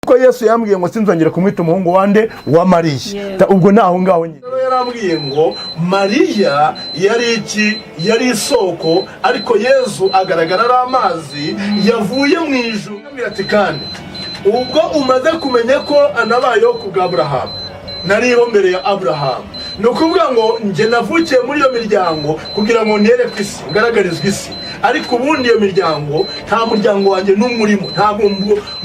Ko Yesu yambwiye ngo sinzongere kumwita umuhungu wande? Wa Mariya. Ubwo ni aho ngaho nyine. Rero yarambwiye ngo Mariya yari iki? Yari isoko, ariko Yesu agaragara ari amazi yavuye mu ijuru. Yarambwiye ati: "Kandi ubwo umaze kumenya ko anabayeho ku bwa Aburahamu, nariho mbere ya Aburahamu." Ni ukuvuga ngo njye navukiye muri iyo miryango kugira ngo nerekwe isi, ngaragarizwe isi, ariko ubundi iyo miryango nta muryango wanjye n'umwe urimo.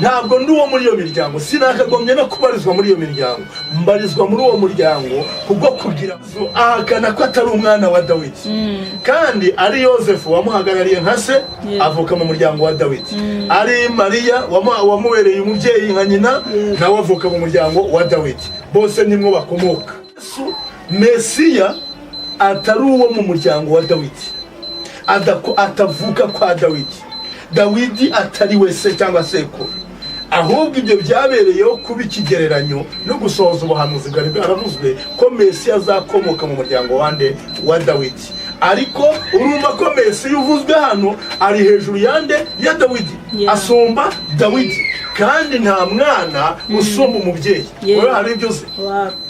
Ntabwo ndi uwo muri iyo miryango, sinakagombye no kubarizwa muri iyo miryango. Mbarizwa muri uwo muryango kubwo kugira ngo ahakana ko atari umwana wa Dawidi, kandi ari Yosefu wamuhagarariye nka se, avuka mu muryango wa Dawidi, ari Mariya wamubereye umubyeyi nka nyina, nawe avuka mu muryango wa Dawidi, bose nimwo bakomoka. Yesu Mesiya atari uwo mu muryango wa Dawidi, atavuka kwa Dawidi, Dawidi atari we se cyangwa sekuru, ahubwo ibyo byabereyeho kuba ikigereranyo no gusohoza ubuhanuzi bwari bwaravuzwe ko Mesiya azakomoka mu muryango wande? Wa Dawidi. Ariko urumva ko Mesiya uvuzwe hano ari hejuru yande? Ya Dawidi. Asumba Dawidi, kandi nta mwana usumba umubyeyi. Wowe hari ibyo uzi?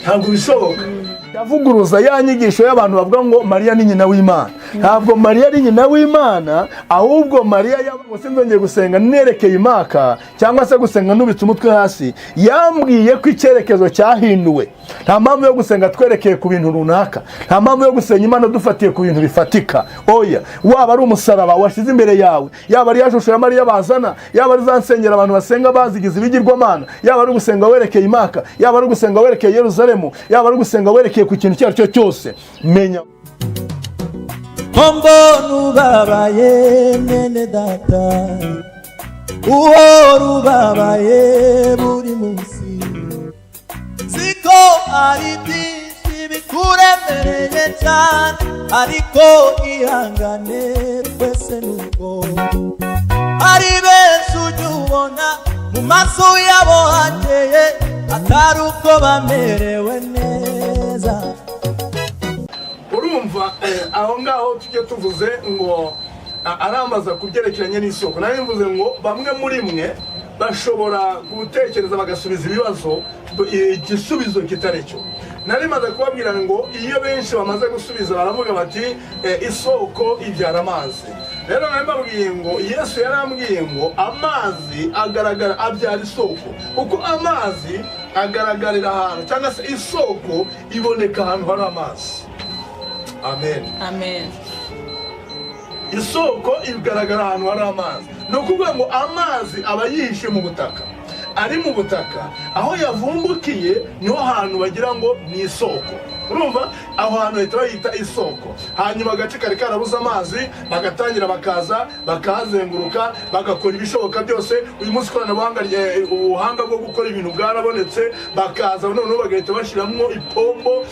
Ntabwo bishoboka. Ndavuguruza ya nyigisho y'abantu bavuga ngo Mariya ni nyina w'Imana. Ntabwo Mariya ari nyina w'Imana, ahubwo Mariya yavuze: "Sinzongeye gusenga nerekeye imaka cyangwa se gusenga nubitse umutwe hasi." Yambwiye ko icyerekezo cyahinduwe. Nta mpamvu yo gusenga twerekeye ku bintu runaka, nta mpamvu yo gusenga Imana dufatiye ku bintu bifatika. Oya, waba ari umusaraba washyize imbere yawe, yaba ari ya shusho ya Mariya bazana, yaba ari za nsengero abantu basenga bazigize ibigirwamana, yaba ari ugusenga werekeye imaka, yaba ari ugusenga werekeye Yeruzalemu, yaba ari ugusenga werekeye ku kintu icyo ari cyo cyose, menya Ko mbona ubabaye, mwene data, uhora ubabaye buri munsi, siko ari byinshi bikuremereye cyane, ariko ihangane, twese nuko hari benshi ujya ubona mu maso yabo hakeye, atari uko bamerewe neza. Urumva aho ngaho tujye tuvuze ngo arambaza ku byerekeranye n'isoko. Nawe mvuze ngo bamwe muri mwe bashobora gutekereza bagasubiza ibibazo igisubizo kitari cyo. Nari maze kubabwira ngo iyo benshi bamaze gusubiza baravuga bati "Isoko ibyara amazi." Rero nari mbabwiye ngo Yesu yarambwiye ngo amazi agaragara abyara isoko, kuko amazi agaragarira ahantu, cyangwa se isoko iboneka ahantu hari amazi. Amen. Amen. Isoko igaragara ahantu hari amazi. Ni ukuvuga ngo amazi aba yihishe mu butaka, ari mu butaka, aho yavumbukiye niho hantu bagira ngo ni isoko. Urumva aho hantu bahita bayita isoko. Hanyuma agace kari karabuze amazi bagatangira bakaza bakahazenguruka, bagakora ibishoboka byose. Uyu munsi ikoranabuhanga, ubuhanga bwo gukora ibintu bwarabonetse. Bakaza noneho bagahita bashyiramo ipombo,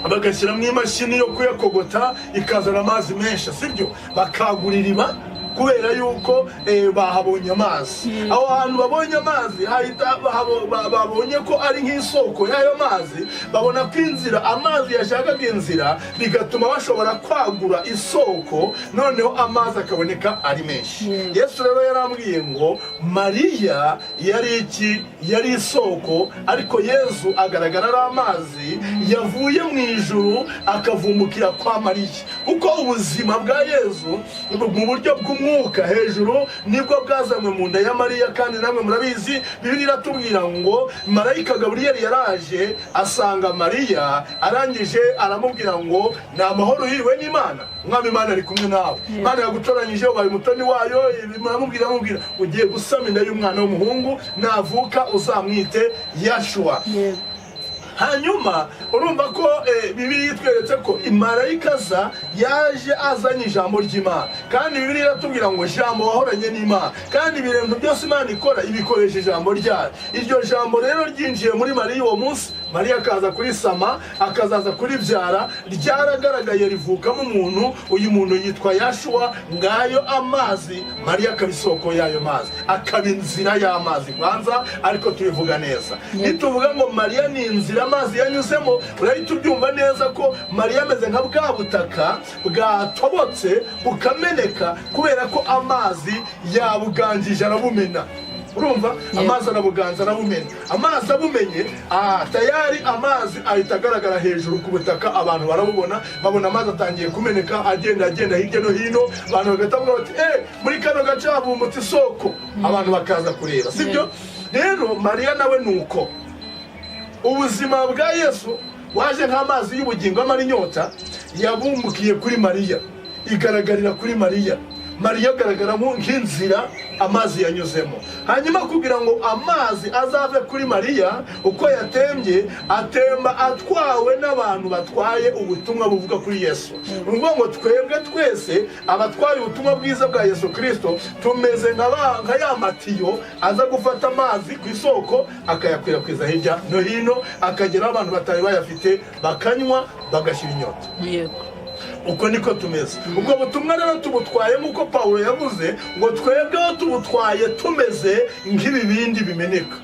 bagashyiramo imashini yo kuyakogota, ikazana amazi menshi, sibyo? Bakagura iriba kubera yuko bahabonye amazi. Aho hantu babonye amazi hahita babonye ko ari nk'isoko y'ayo mazi, babona ko inzira amazi yashakaga inzira, bigatuma bashobora kwagura isoko, noneho amazi akaboneka ari menshi. Yesu rero yarambwiye ngo Mariya yari iki? Yari isoko, ariko Yesu agaragara ari amazi yavuye mu ijuru akavumbukira kwa Mariya, kuko ubuzima bwa Yesu mu buryo bw'umwuka hejuru nibwo bwazanywe mu nda ya Mariya. Kandi namwe murabizi, Bibiliya iratubwira ngo marayika Gaburiyeli yaraje asanga Mariya, arangije aramubwira ngo: "Ni amahoro, uhiriwe n'Imana, Umwami Imana ari kumwe nawe, Imana yagutoranyije, ubaye umutoni wayo." Aramubwira, amubwira: "Ugiye gusama inda y'umwana w'umuhungu, navuka uzamwite Yashuwa." Hanyuma urumva ko Bibiliya itweretse ko marayika aza yaje azanye ijambo ry'Imana, kandi Bibiliya iratubwira ngo ijambo wahoranye n'Imana, kandi ibintu byose Imana ikora ibikoresha ijambo ryayo. Iryo jambo rero ryinjiye muri Mariya uwo munsi, Mariya akaza kurisama, akazaza kuribyara, ryaragaragaye rivukamo umuntu. Uyu muntu yitwa Yashuwa. Ngayo amazi, Mariya akaba isoko y'ayo mazi, akaba inzira y'amazi kwanza. Ariko tubivuga neza, nituvuga ngo Mariya ni inzira amazi yanyuzemo, urahita ubyumva neza ko Mariya ameze nka bwa butaka bwatobotse bukameneka kubera ko amazi yabuganjije arabumena. Urumva, amazi arabuganza, arabumena. Amazi abumenye, tayari amazi ahita agaragara hejuru ku butaka, abantu barabubona, babona amazi atangiye kumeneka, agenda agenda hirya no hino. Abantu bagahita bavuga bati: "Eh, muri kano gace havumbutse isoko." Abantu bakaza kureba, sibyo? Rero Mariya nawe ni uko. Ubuzima bwa Yesu waje nk'amazi y'ubugingo amara inyota yabumbukiye kuri Mariya, igaragarira kuri Mariya. Mariya agaragara nk'inzira amazi yanyuzemo. Hanyuma kugira ngo amazi azave kuri Mariya, uko yatembye, atemba atwawe n'abantu batwaye ubutumwa buvuga kuri Yesu. Ni ukuvuga ngo twebwe twese abatwaye ubutumwa bwiza bwa Yesu Kirisito tumeze nka ya matiyo aza gufata amazi ku isoko, akayakwirakwiza hirya no hino, akageraho abantu batari bayafite, bakanywa, bagashyira inyota. Uko niko tumeze. Ubwo butumwa rero tubutwaye nk'uko Pawulo yavuze ngo twebweho tubutwaye tumeze nk'ibibindi bimeneka.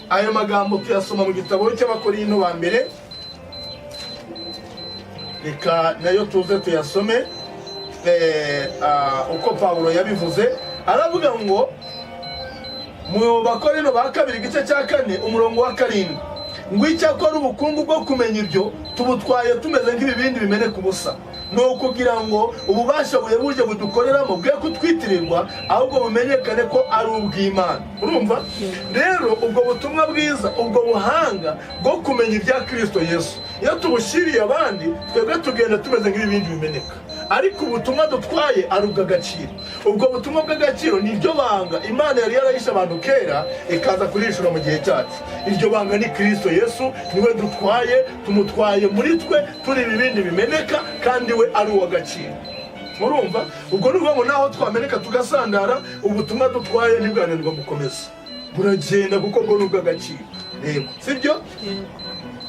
Ayo magambo tuyasoma mu gitabo cy'Abakorinto ba mbere. Reka nayo tuze tuyasome. Uko Pawulo yabivuze, aravuga ngo mu Bakorino ba kabiri, igice cya 4, umurongo wa 7, ngo: "Icyakora ubukungu bwo kumenya ibyo tubutwaye tumeze nk'ibibindi bimeneka ubusa, ni ukugira ngo ububasha buhebuje budukoreramo bwe kutwitirirwa, ahubwo bumenyekane ko ari ubw'Imana." Urumva rero, ubwo butumwa bwiza, ubwo buhanga bwo kumenya ibya Kirisito Yesu, iyo tubushyiriye abandi, twebwe tugenda tumeze nk'ibibindi bimeneka, ariko ubutumwa dutwaye ari ubw'agaciro. Ubwo butumwa bw'agaciro ni ryo banga Imana yari yarahishe abantu kera, ikaza kurishura mu gihe cyacu. Iryo banga ni Kirisito Yesu, niwe dutwaye. Tumutwaye muri twe turi ibibindi bimeneka, kandi we ari uw'agaciro. Murumva, ubwo ni ukuvuga ngo naho twameneka tugasandara, ubutumwa dutwaye ntibwananirwa gukomeza, buragenda, kuko bwo ni ubw'agaciro. Yego, sibyo?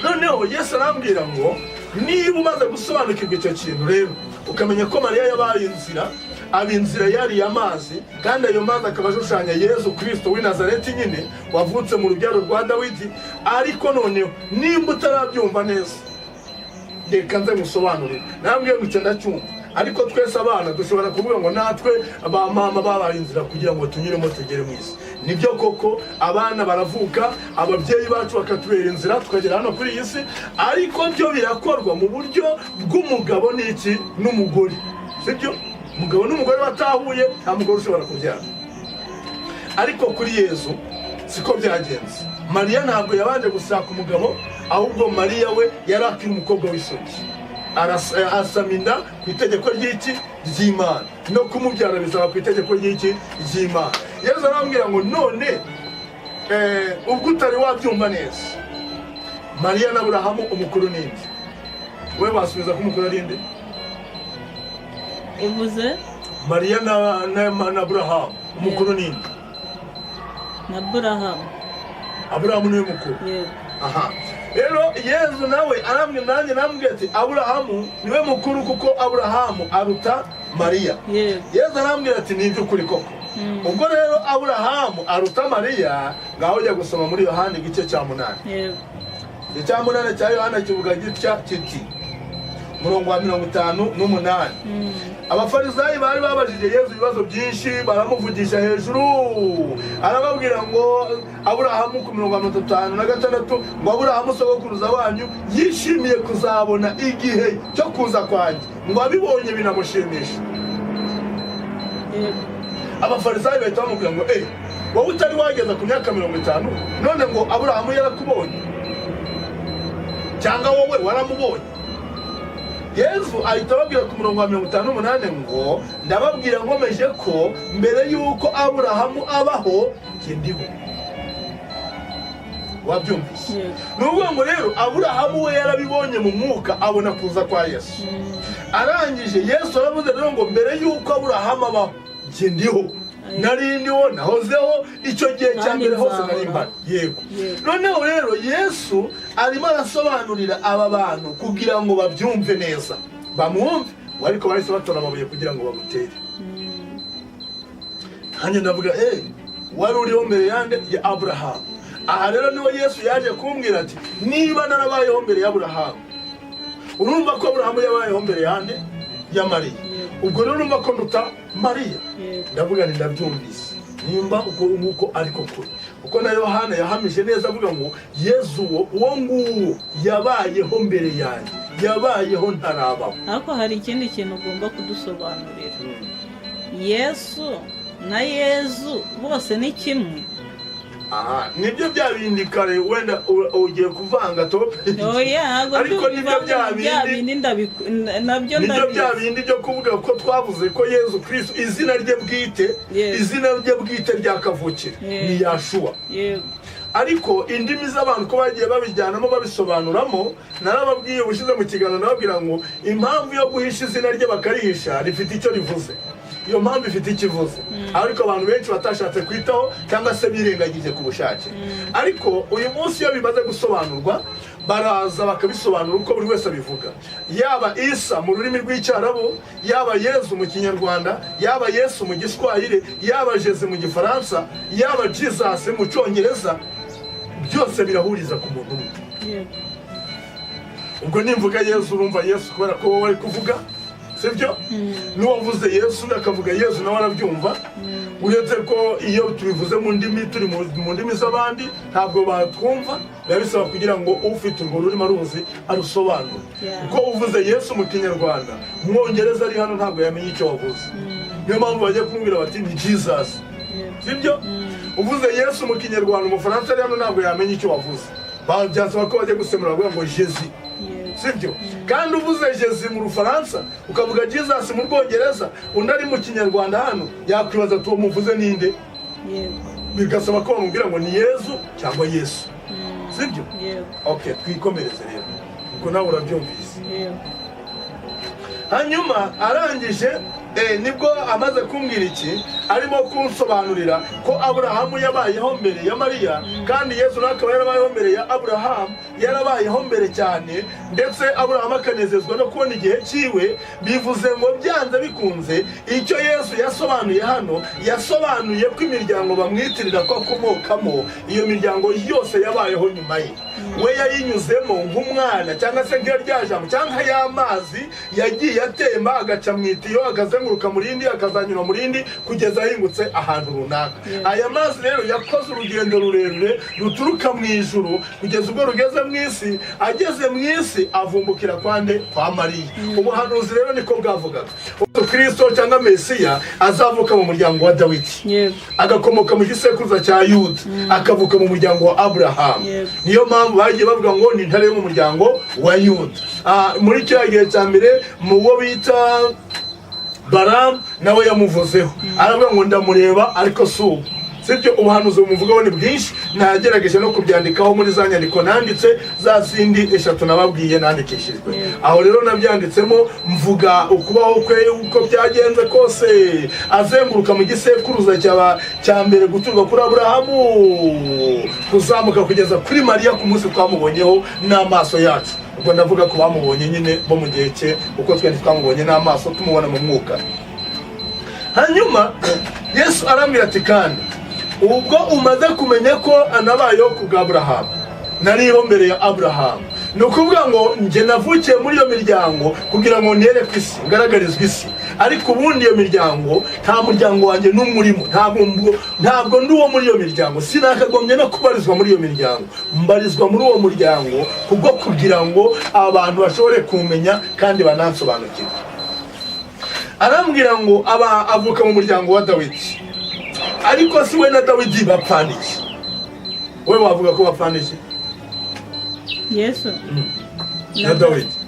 Noneho Yesu arambwira ngo: "Niba umaze gusobanukirwa icyo kintu rero, ukamenya ko Mariya yabaye inzira, aba inzira yariye amazi, kandi ayo mazi akaba ashushanya Yesu Kirisito w'i Nazareti nyine, wavutse mu rubyaro rwa Dawidi. Ariko noneho nimba utarabyumva neza, reka nze musobanurire." Nambwiye ngo icyo ndacyumva, ariko twese abana dushobora kuvuga ngo natwe ba mama babaye inzira kugira ngo tunyuremo tugere mu isi. Nibyo koko, abana baravuka, ababyeyi bacu bakatubera inzira tukagera hano kuri iyi si, ariko byo birakorwa mu buryo bw'umugabo n'iki? N'umugore, sibyo? Umugabo n'umugore batahuye, nta mugore ushobora kubyara. Ariko kuri Yezu siko byagenze. Mariya ntabwo yabanje gushaka umugabo, ahubwo Mariya we yari akiri umukobwa w'isugi, asama inda ku itegeko ry'iki? Ry'Imana. No kumubyara bizaba ku itegeko ry'iki? Ry'Imana. Yezu arambwira ngo: "None ubwo utari wabyumva neza, Mariya na Aburahamu umukuru ninde?" We wasubiza ko umukuru ari nde? Uvuze? Mariya na Aburahamu, umukuru ninde? Na Burahamu. Aburahamu niwe mukuru? Yego. Aha rero Yezu nawe arambwira, nanjye namubwira ati: "Aburahamu niwe mukuru, kuko Aburahamu aruta Mariya." Yezu arambwira ati: "Ni iby'ukuri koko. Ubwo rero Aburahamu aruta Mariya, ngaho ujya gusoma muri Yohani igice cya 8." Igice cya 8 cya Yohana kivuga gitya kiti, umurongo wa 58: Abafarisayi bari babajije Yezu ibibazo byinshi, baramuvugisha hejuru. Arababwira ngo Aburahamu, ku mirongo 56, ngo: "Aburahamu sogokuruza wanyu yishimiye kuzabona igihe cyo kuza kwanjye, ngo abibonye binamushimisha." Abafarisayi bahita bamubwira ngo: "Eh, wowe utari wageza ku myaka 50, none ngo Aburahamu yarakubonye, cyangwa wowe waramubonye?" Yezu ahita ababwira ku murongo wa 58 ngo: "Ndababwira nkomeje ko mbere y'uko Aburahamu abaho, njye ndiho." Wabyumvise? Yego. Ni ukuvuga ngo rero Aburahamu we yarabibonye mu mwuka, abona kuza kwa Yesu. Arangije Yesu aravuze rero ngo: "Mbere y'uko Aburahamu abaho, njye ndiho, nari ndiho, nahozeho icyo gihe cya Kandi mbere hose, nari nzahoraho." mpari." Yego. Noneho rero Yesu arimo arasobanurira aba bantu kugira ngo babyumve neza, bamwumve, ariko bahise batora amabuye kugira ngo bamutere. Nanjye ndavuga: "Eh, wari uriho mbere yande? Ya Aburahamu." Aha rero niho Yesu yaje kumbwira ati: "Niba narabayeho mbere ya Aburahamu, urumva ko Aburahamu yabayeho mbere yande? Ya Mariya. Yego. Ubwo rero urumva ko nduta Mariya." Yego. Ndavuga nti: "Ndabyumvise." Nimba uko nguko ariko kuri, kuko na Yohana yahamije neza avuga ngo Yezu uwo nguwo yabayeho mbere yanjye, yabayeho ntarabaho. Ariko hari ikindi kintu ugomba kudusobanurira: Yesu na Yezu bose ni kimwe? Aha nibyo bya bindi kare wenda ugiye kuvanga topic. Oya, ntabwo. Ariko nibyo bya bya bindi bindi nabyo nibyo bya ndabizi. bindi byo kuvuga ko twavuze ko Yezu Kristo izina rye bwite, izina rye bwite rya kavukire ni Yashuwa. Ariko indimi z'abantu ko bagiye babijyanamo, babisobanuramo, narababwiye ubushize mu kiganiro, nababwira ngo impamvu yo guhisha izina rye bakarihisha rifite icyo rivuze. Iyo mpamvu ifite icyo ivuze, ariko abantu benshi batashatse kwitaho cyangwa se birengagije ku bushake. Ariko uyu munsi iyo bimaze gusobanurwa, baraza bakabisobanura uko buri wese abivuga, yaba Isa mu rurimi rw'Icyarabu, yaba Yezu mu Kinyarwanda, yaba Yesu mu Giswahili, yaba Jésus mu Gifaransa, yaba Jesus mu Cyongereza, byose birahuriza ku muntu umwe. Ubwo nimvuga Yesu, urumva Yesu kubera ko wowe ari kuvuga, sibyo? N'uwavuze Yesu undi akavuga Yesu nawe arabyumva, uretse ko iyo tubivuze mu ndimi, turi mu ndimi z'abandi, ntabwo batwumva. Biba bisaba kugira ngo ufite urwo rurimi aruzi arusobanure. Kuko uvuze Yesu mu Kinyarwanda, Umwongereza ari hano ntabwo yamenya icyo wavuze. Niyo mpamvu bajya kumubwira bati ni Jesus. Sibyo? Uvuze Yesu mu Kinyarwanda, Umufaransa ari hano ntabwo yamenya icyo wavuze. Byasaba ko bajya gusemura bavuga ngo Jésus. Sibyo? Kandi uvuze Jésus mu Rufaransa, ukavuga Jesus mu Rwongereza, undi ari mu Kinyarwanda hano yakwibaza ati uwo muvuze ninde? Bigasaba ko bamubwira ngo ni Yezu cyangwa Yesu. Sibyo? Yego. Okay, twikomereze rero, ubwo nawe urabyumvise. Yego. Hanyuma arangije, nibwo amaze kumbwira iki, arimo kunsobanurira ko Aburahamu yabayeho mbere ya Mariya, kandi Yesu nawe akaba yarabayeho mbere ya Aburahamu, yarabayeho mbere cyane, ndetse Aburahamu akanezezwa no kubona igihe cyiwe. Bivuze ngo byanze bikunze icyo Yesu yasobanuye hano, yasobanuye ko imiryango bamwitirira ko akomokamo, iyo miryango yose yabayeho nyuma ye. We yayinyuzemo nk'umwana, cyangwa se nk'iyo rya jambo cyangwa y'amazi yagiye atemba agaca mu itiyo, akazenguruka mu rindi, akazanyura mu rindi, kugeza ahingutse ahantu runaka. Aya mazi rero yakoze urugendo rurerure ruturuka mu ijuru kugeza ubwo rugeze mu isi. Ageze mu isi avumbukira kwa nde? Kwa Mariya. Ubuhanuzi rero niko bwavugaga: Kristo cyangwa Mesiya azavuka mu muryango wa Dawidi, agakomoka mu gisekuruza cya Yuda, akavuka mu muryango wa Aburahamu. Niyo mpamvu bagiye bavuga ngo ni intare yo mu muryango wa Yuda. Muri kiriya gihe cya mbere, mu bo bita Baramu nawe yamuvuzeho, aravuga ngo ndamureba ariko si ubu. Sibyo? Ubuhanuzi bumuvugaho ni bwinshi, nagerageje no kubyandikaho muri za nyandiko nanditse, za zindi eshatu nababwiye nandikishijwe. Aho rero nabyanditsemo, mvuga ukubaho kwe uko byagenze kose, azenguruka mu gisekuruza cya mbere guturuka kuri Aburahamu, kuzamuka kugeza kuri Mariya ku munsi twamubonyeho n'amaso yacu. Ubwo ndavuga ku bamubonye nyine bo mu gihe cye, kuko twe ntitwamubonye n'amaso, tumubona mu mwuka. Hanyuma Yesu arambwira ati kandi ubwo umaze kumenya ko anabayeho ku bwa Aburahamu, nariho mbere ya Aburahamu, ni ukuvuga ngo njye navukiye muri iyo miryango kugira ngo nerekwe isi, ngaragarizwe isi. Ariko ubundi iyo miryango nta muryango wanjye n'umwe urimo. Ntabwo ndi uwo muri iyo miryango, sinakagombye no kubarizwa muri iyo miryango. Mbarizwa muri uwo muryango kubwo kugira ngo abantu bashobore kumenya kandi banansobanukirwe. Arambwira ngo aba avuka mu muryango wa Dawidi, ariko si we na Dawidi bapfana iki? We wavuga ko bapfana iki? Yesu Na Dawidi.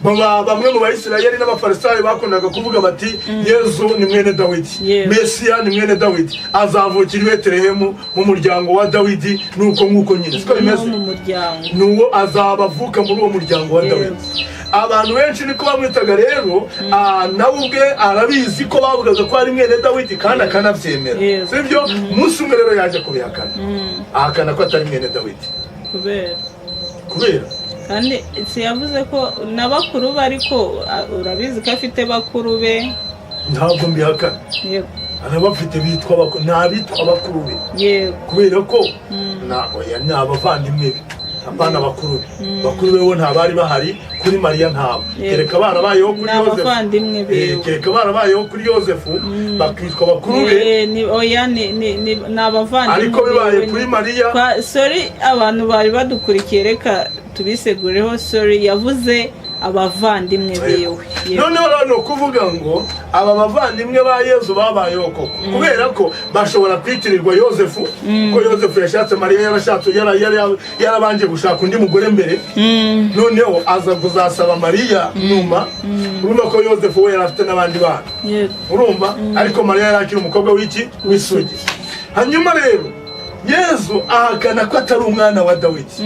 Baba bamwe mu Bayisirayeli n'Abafarisayo bakundaga kuvuga bati Yezu ni mwene Dawidi, Mesiya ni mwene Dawidi, azavukira i Betelehemu mu muryango wa Dawidi. Nuko nk'uko nyine siko bimeze. Wo mu muryango. Nuwo azaba avuka muri uwo muryango wa Dawidi. Abantu benshi niko bamwitaga rero. Nawe ubwe arabizi ko bavugaga ko ari mwene Dawidi, kandi akanabyemera. Sibyo? Umunsi umwe rero yaje kubihakana, ahakana ko atari mwene Dawidi. Kubera? Kubera? Kandi si yavuze ko na bakuru be, ariko urabizi ko afite bakuru be. Ntabwo mbihakana. Arabafite bitwa bakuru, ni abitwa bakuru be. Kubera ko na oya, ni abavandimwe be. Apana bakuru be. Bakuru be bo ntabari bahari kuri Mariya, ntabo. Kereka barabayeho kuri Ni Yozefu. abavandimwe biwe. Kereka barabayeho kuri Yozefu bakitwa bakuru be. Oya, ni abavandimwe Ariko bibaye biwe, kuri Mariya. Sorry, abantu bari badukurikiye, reka tubisegureho. Sorry, yavuze abavandimwe biwe. Yego. Noneho rero ni ukuvuga ngo aba bavandimwe ba Yezu babayeho koko, kubera ko bashobora kwitirirwa Yozefu, ko Yozefu yashatse Mariya yarashatse yarabanje gushaka undi mugore mbere, noneho aza kuzasaba Mariya nyuma. Urumva ko Yozefu we yari afite n'abandi bana. Urumva, ariko Mariya yari akiri umukobwa w'iki? W'isugi. Hanyuma rero Yezu ahakana ko atari umwana wa Dawidi,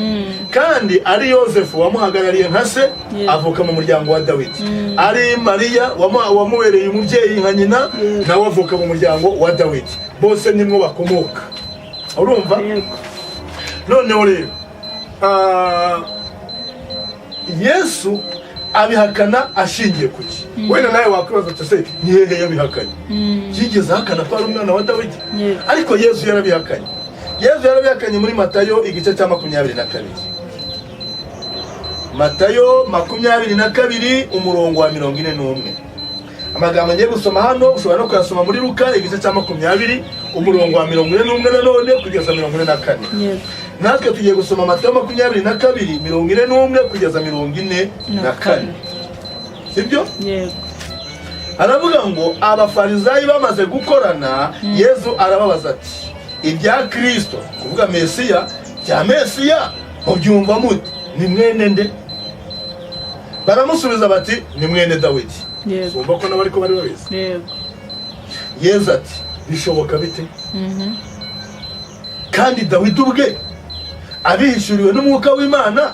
kandi ari Yozefu wamuhagarariye nka se, avuka mu muryango wa Dawidi, ari Mariya wamubereye umubyeyi nka nyina, nawe avuka mu muryango wa Dawidi. Bose nimwo bakomoka, urumva? Yego. Noneho rero Yesu abihakana ashingiye ku ki? Wenda nawe wakwibaza uti: "Se ni hehe yabihakanye? Yigeze ahakana ko ari umwana wa Dawidi?" Ariko Yesu yarabihakanye. Yesu yarabihakanye muri Matayo igice cya 22, Matayo 22, umurongo wa 41. Amagambo ngiye gusoma hano ushobora no kuyasoma muri Luka igice cya 20, umurongo wa 41 nanone kugeza 44. Natwe tugiye gusoma Matayo 22, 41 kugeza 44, sibyo? Yego. Aravuga ngo abafarizayi bamaze gukorana, Yezu arababaza ati: "Ibya Kirisito, kuvuga Mesiya, bya Mesiya mubyumva mute? Ni mwene nde?" Baramusubiza bati: "Ni mwene Dawidi." Sumva ko nabo ariko bari babizi. Yezu ati: "Bishoboka bite kandi Dawidi ubwe abihishuriwe n'umwuka w'Imana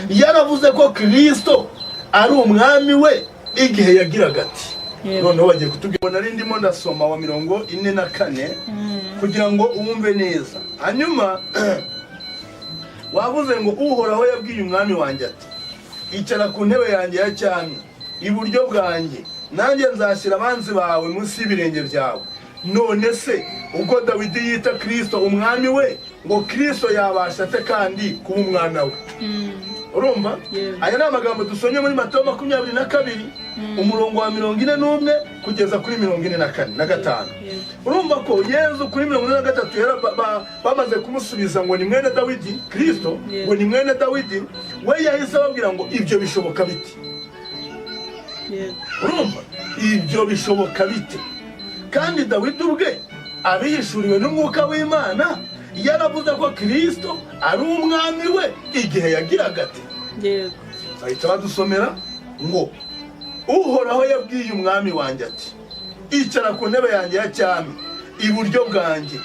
yaravuze ko Kirisito ari umwami we, igihe yagiraga ati?" Noneho bagiye kutubwira, nari ndimo ndasoma wa 44 kugira ngo wumve neza. Hanyuma wavuze ngo: "Uhoraho yabwiye umwami wanjye ati: 'Icara ku ntebe yanjye ya cyami iburyo bwanjye, nanjye nzashyira abanzi bawe munsi y'ibirenge byawe.' None se ubwo Dawidi yita Kirisito umwami we, ngo Kirisito yabasha ate kandi kuba umwana we?" Urumva? Yego. Aya ni amagambo dusomye muri Matayo 22, umurongo wa 41 kugeza kuri 44 na 5. Urumva ko Yezu kuri 43 bamaze kumusubiza ngo ni mwene Dawidi Kirisito, ngo ni mwene Dawidi, we yahise ababwira ngo: "Ibyo bishoboka bite?" Urumva, ibyo bishoboka bite kandi Dawidi ubwe abihishuriwe n'umwuka w'Imana yaravuze ko Kirisito ari umwami we, igihe yagiraga ati? Bahita badusomera ngo: "Uhoraho yabwiye umwami wanjye ati: 'Icara ku ntebe yanjye ya cyami iburyo bwanjye,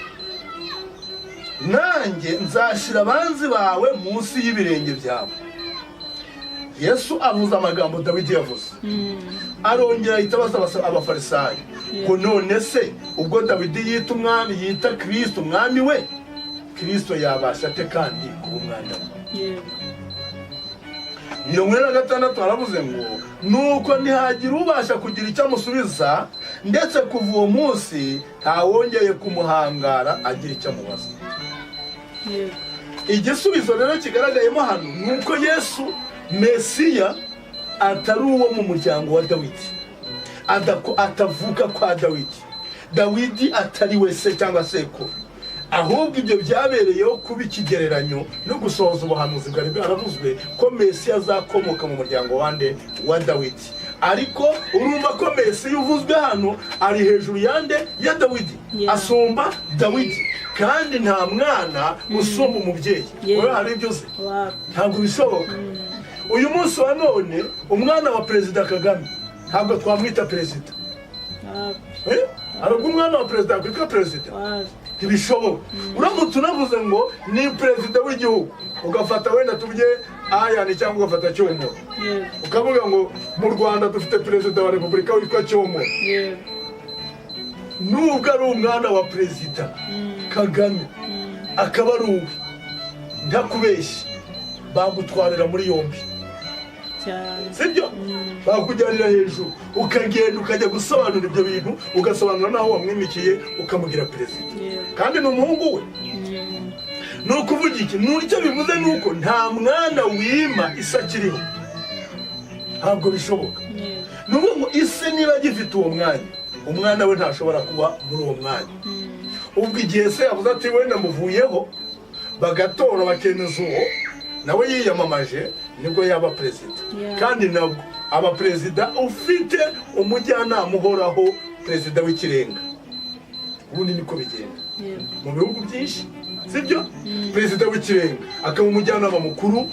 nanjye nzashyira abanzi bawe munsi y'ibirenge byawe.'" Yesu avuze amagambo Dawidi yavuze. Arongera ahita abaza abafarisayo ngo: "None se ubwo Dawidi yita umwami, yita Kirisito umwami we, Kirisito yabasha ate kandi kuba umwana we?" 46 haravuze ngo: "Nuko ntihagira ubasha kugira icyo amusubiza, ndetse kuva uwo munsi ntawongeye kumuhangara agira icyo amubaza." Igisubizo rero kigaragayemo hano ni uko Yesu Mesiya atari uwo mu muryango wa Dawidi, atavuka kwa Dawidi, Dawidi atari we se cyangwa sekuru, ahubwo ibyo byabereyeho kuba ikigereranyo no gusohoza ubuhanuzi bwari bwaravuzwe ko Mesiya azakomoka mu muryango wande? Wa Dawidi. Ariko urumva ko Mesiya uvuzwe hano ari hejuru yande? Ya Dawidi. Asumba Dawidi, kandi nta mwana usumba umubyeyi. Wowe hari ibyo uzi? Wapi. Ntabwo bishoboka. Uyu munsi wa none umwana wa Perezida Kagame ntabwo twamwita perezida. Wapi. Eh? Hari ubwo umwana wa perezida yakwitwa perezida? Wapi. Ntibishoboka. Uramutse unavuze ngo ni perezida w'igihugu, ugafata wenda tubye ayani cyangwa ugafata Cyomoro, ukavuga ngo mu Rwanda dufite perezida wa repubulika witwa Cyomoro, nubwo ari umwana wa Perezida Kagame akaba ari uwe, ntakubeshye bagutwarira muri yombi. Cyane. Sibyo? Bakujyanira hejuru, ukagenda ukajya gusobanura ibyo bintu, ugasobanura n'aho wamwimikiye ukamugira perezida, kandi ni umuhungu we. Ni ukuvuga iki? Ni icyo bivuze ni uko nta mwana wima ise akiriho, ntabwo bishoboka. Ni ukuvuga ngo ise niba agifite uwo mwanya, umwana we ntashobora kuba muri uwo mwanya. Ubwo igihe se yavuze ati wenda muvuyeho, bagatora bakemeza uwo nawe yiyamamaje, nibwo yaba perezida. Kandi nabwo aba perezida ufite umujyanama uhoraho, perezida w'ikirenga. Ubundi niko bigenda mu bihugu byinshi, sibyo? Perezida w'ikirenga akaba umujyanama mukuru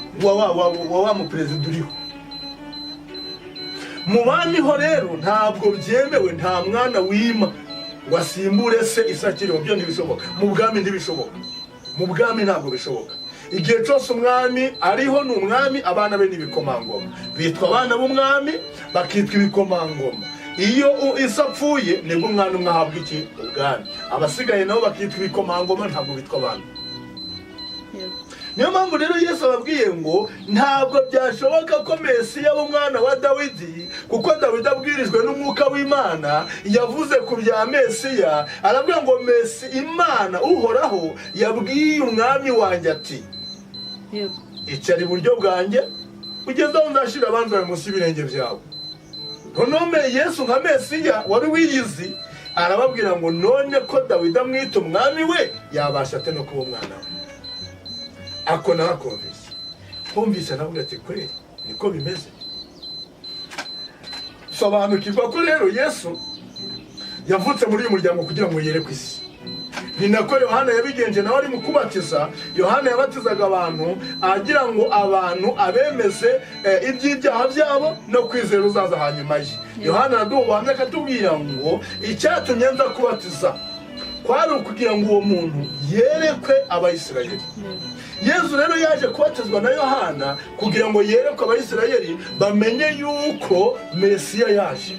wa muperezida uriho. Mu bami ho rero ntabwo byemewe, nta mwana wima ngo asimbure se ise akiriho, byo ntibishoboka. Mu bwami ntibishoboka, mu bwami ntabwo bishoboka. Igihe cyose umwami ariho ni umwami, abana be ni ibikomangoma, bitwa abana b'umwami, bakitwa ibikomangoma. Iyo ise apfuye nibwo umwana umwe ahabwa iki? Ubwami. Abasigaye nabo bakitwa ibikomangoma, ntabwo bitwa abami. Niyo mpamvu rero Yesu ababwiye ngo ntabwo byashoboka ko Mesiya aba umwana wa Dawidi, kuko Dawidi abwirijwe n'umwuka w'Imana yavuze ku bya Mesiya, aravuga ngo Mesi Imana Uhoraho yabwiye umwami wanjye ati icara iburyo bwanjye ugeze aho nzashyira abanzi bawe munsi y'ibirenge byawe. Noneho Yesu nka Mesiya wari wiyizi arababwira ngo none ko Dawidi amwita umwami we, yabasha ate no kuba umwana we? Ako narakumvise, kumvise navuga ati kweri niko bimeze. Sobanukirwa ko rero Yesu yavutse muri uyu muryango kugira ngo yerekwe isi. Ni nako Yohana yabigenje nawe ari mu kubatiza. Yohana yabatizaga abantu agira ngo abantu abemeze iby'ibyaha byabo no kwizera uzaza hanyuma ye. Yohana araduha ubuhamya akatubwira ngo icyatumye nza kubatiza kwari ukugira ngo uwo muntu yerekwe Abayisirayeli. Yezu rero yaje kubatizwa na Yohana kugira ngo yerekwe Abayisirayeli, bamenye yuko Mesiya yaje.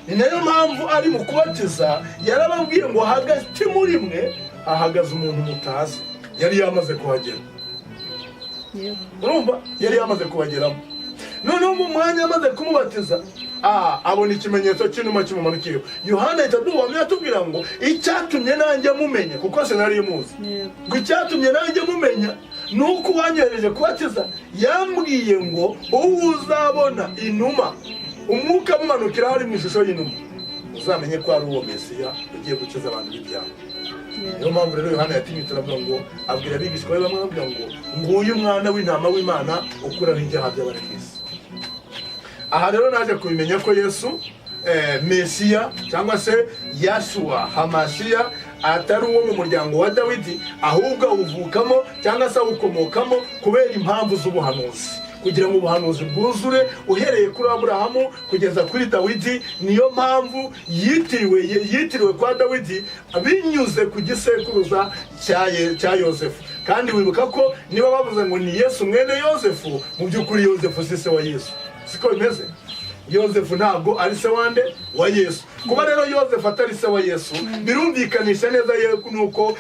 Ni nayo mpamvu ari mu kubatiza yarababwiye ngo hagati muri mwe hahagaze umuntu mutazi. Yari yamaze kuhagera. Urumva, yari yamaze kubageramo. Noneho mu mwanya amaze kumubatiza, abona ikimenyetso cy'inuma kimumanukiyeho. Yohana ahita aduhamya atubwira ngo icyatumye nanjye mumenya, kuko sinari muzi, ngo icyatumye nanjye mumenya ni uko uwanyohereje kubatiza yambwiye ngo uwo uzabona inuma, umwuka amumanukira ari mu ishusho y'inuma, uzamenye ko ari uwo Mesiya ugiye gukiza abantu b'ibyaha. Niyo mpamvu rero Yohana yatinyutse aravuga ngo, abwira abigishwa be bamwe, ababwira ngo nguyu umwana w'intama w'Imana ukuraho ibyaha by'abari ku isi. Aha rero naje kubimenya ko Yesu Mesiya cyangwa se Yashuwa Hamashiya atari uwo mu muryango wa Dawidi, ahubwo awuvukamo cyangwa se awukomokamo kubera impamvu z'ubuhanuzi, kugira ngo ubuhanuzi bwuzure uhereye kuri Aburahamu kugeza kuri Dawidi. Niyo mpamvu yitiriwe kwa Dawidi binyuze ku gisekuruza cya Yosefu. Kandi wibuka ko niba bavuze ngo ni Yesu mwene Yosefu, mu by'ukuri Yosefu si se wa Yesu, siko bimeze? Yosefu ntabwo ari se wande? Wa Yesu. Kuba rero Yosefu atari se wa Yesu birumvikanisha neza nuko